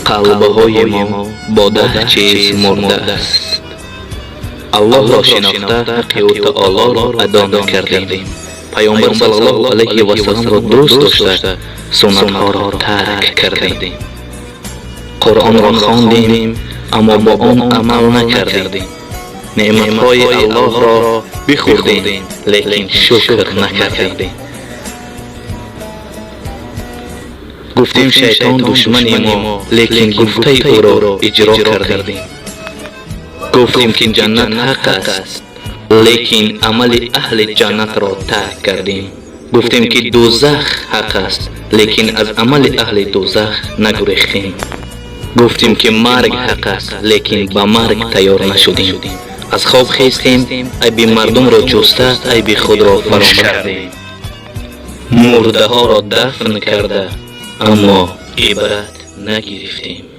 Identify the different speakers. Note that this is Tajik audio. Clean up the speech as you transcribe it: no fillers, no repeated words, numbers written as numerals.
Speaker 1: Қалбҳои мо бо 10 чиз мурда аст. Аллоҳро шинохта, ҳаққи ӯ таолоро адо накардем. Паёмбар саллаллоҳу алайҳи васалламро дӯст дошта, суннатҳоро тарк кардем. Қуръонро хондем, аммо бо он амал накардем. Неъматҳои Аллоҳро бихӯрдем, лекин шукр накардем. Гуфтем шайтон душмани мо, лекин гуфтаи ӯро иҷро кардем. Гуфтем ки ҷаннат ҳақ аст, лекин амали аҳли ҷаннатро тарк кардем. Гуфтем ки дӯзах ҳақ аст, лекин аз амали аҳли дӯзах нагурехтем. Гуфтем ки марг ҳақ аст, лекин ба марг тайёр нашудем. Аз хоб хестем, айби мардумро ҷуста, айби худро фаромӯш кардем. Мурдаҳоро дафн карда, аммо ибрат нагирифтем.